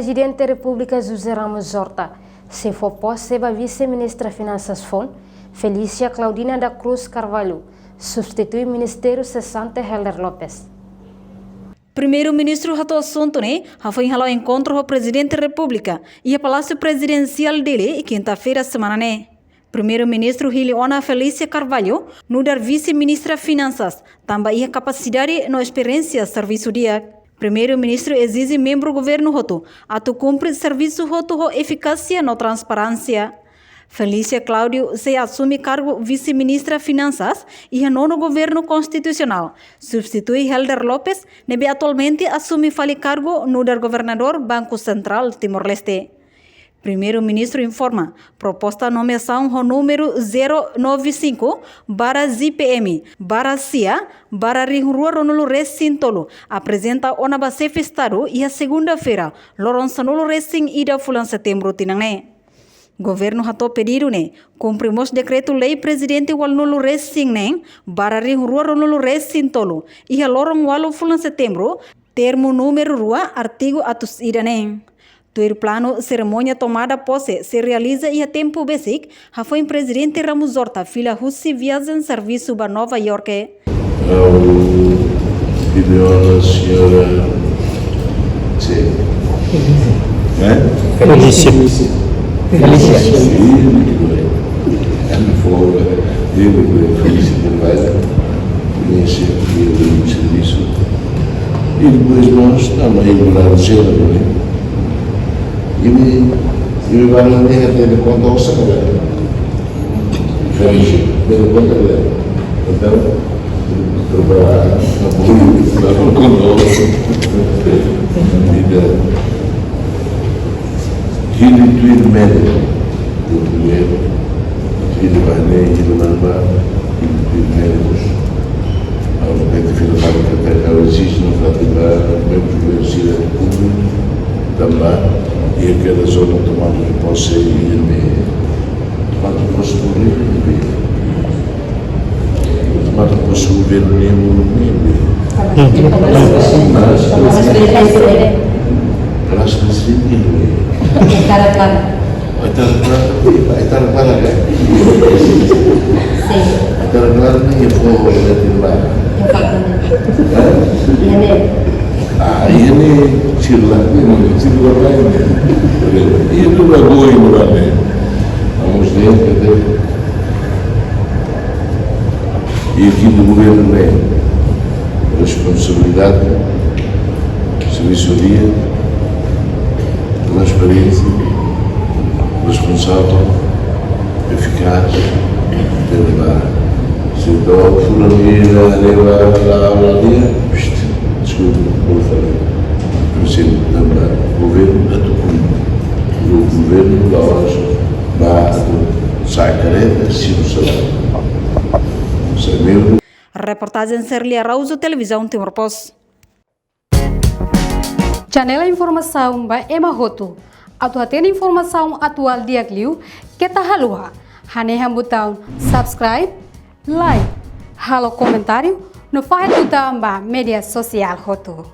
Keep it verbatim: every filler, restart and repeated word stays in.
Prezidente Repúblika José Ramos Horta sei fó pose ba Vise-Ministra Finansas foun, Felícia Claudina da Cruz Carvalho, substitui ministru sesante Helder Lopes. Primeiru-Ministru hato'o asuntu ne'e hafoin hala'o enkontru ho Prezidente Repúblika iha Palásiu Prezidensiál Dili, kinta-feira semana ne'e. Primeiru-Ministru hili ona Felícia Carvalho nu'udar Vise-Ministra Finansas, tanba iha kapasidade no esperiénsia servisu di'ak. Primeiru-Ministru ezije membru governu hotu atu kumpre servisu hotu ho efikásia no transparénsia. Felícia Claudina sei asume kargu Vise-Ministra Finansas iha nonu governu konstitusionál, substitui Helder Lopes, ne'ebé atualmente asume fali kargu nu'udar Governadór Banku Sentrál Timor-Leste. Primeiru-Ministru informa, proposta nomeasaun ho númeru zero nove cinco barra G P M barra C I A barra rihun rua ruanulu resin tolu aprezenta ona ba Xefe Estadu iha segunda-feira, loron sanulu resin ida fulan Setembru tinan ne'e. Governu hato'o pedidu ne'e kumpre mós Dekretu-Lei Prezidente ualunulu resin neen barra rihun rua ruanulu resin tolu, iha loron ualu fulan Setembru, termu númeru rua, artigu atus ida neen. Tuir planu, serimónia tomada pose sei realiza iha tempu besik, hafoin Prezidente Ramos Horta fila husi viajen servisu ba Nova Iorke. Ao pediu a senhora, sim. É? Felícia. Felícia. Sim, muito bem. Ela foi, ele foi, Felícia Carvalho, conhece aqui o serviço. E depois nós, também, o Lado Cheiro, não é? E me, e me vai lá dentro, ele conta ao Sagrado. Então, hili tuir médiku, tuir médiku, hili bane, hili manba, hili tuir médikus. Aos médicos, fila para que até a existe no Fátima, mesmo que seja público, também, e aquela zona tomada de posse, e ele Tomada de posse do governo, tomada de posse do governo, nem o governo, nem o governo. Mas, mas, mas, sim, nem o governo. Estar claro. Estar claro, estar claro, né? Sim. Estar claro, nem a forma de lá. Exatamente. Hã? Entendeu? Ah, e ele circula, circula bem, né? E ele não é bom, não é? Há uns dias, quer dizer, e aqui do governo é responsabilidade, serviço dia, transparência, responsável, eficaz, dentro da área. Se então, fulano leva lá, lá, lá, desculpa, vou falar. Por exemplo, também, o governo da Tucumã, o governo da Oz, da Sacré, da Sino Salário. Reportajen Serlia Araújo, Televizaun Timor Post. Janela informasaun ba ema hotu. Atu hatene informasaun atuál di'ak liu, keta haluha hanehan butaun subscribe, like, halo komentáriu, no fahe tutan ba média sosiál hotu.